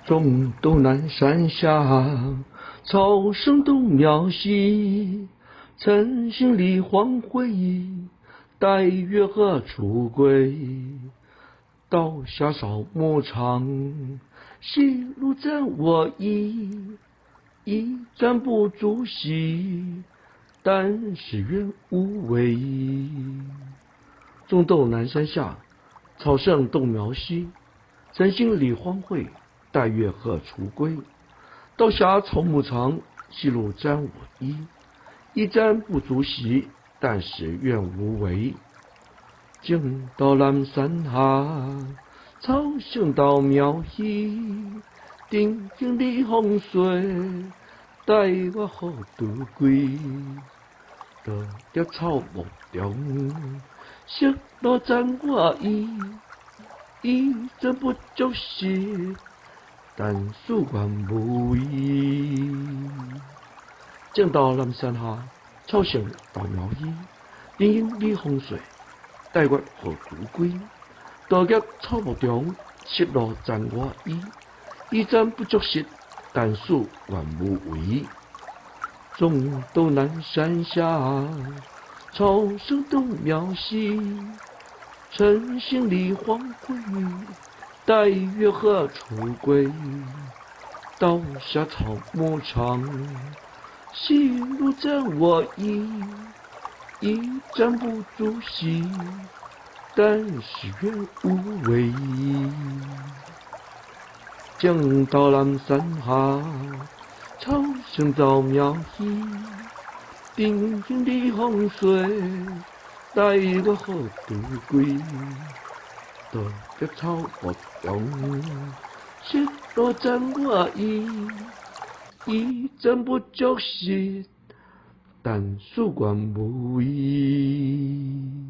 種豆南山下，草盛豆苗稀。晨興理荒廢，帶月荷雛歸。道下草木長，夕露沾我衣。衣沾不足惜，但使願無違。種豆南山下，草盛豆苗稀。晨興理荒廢，帶月荷雛歸。道下草木長，夕露沾我衣。衣沾不足惜，但使願無違。種豆南山下，草盛豆苗稀。晨興理荒廢，帶月荷雛歸。道夾草木中，夕露沾我衣。衣沾不足惜，但使願無違。種豆南山下，草盛豆苗稀。晨興理荒廢，帶月荷雛歸。道夾草木中，夕露沾我衣。衣沾不足惜，但使願無違。種豆南山下，草盛豆苗稀。晨興理荒廢，帶月荷雛歸。道下草木長，夕露沾我衣。衣沾不足惜，但使願無違。種豆南山下，草盛豆苗稀。晨興理荒廢，帶月荷雛歸。道夾草木中，夕露沾我衣。衣沾不足惜，但使願無違。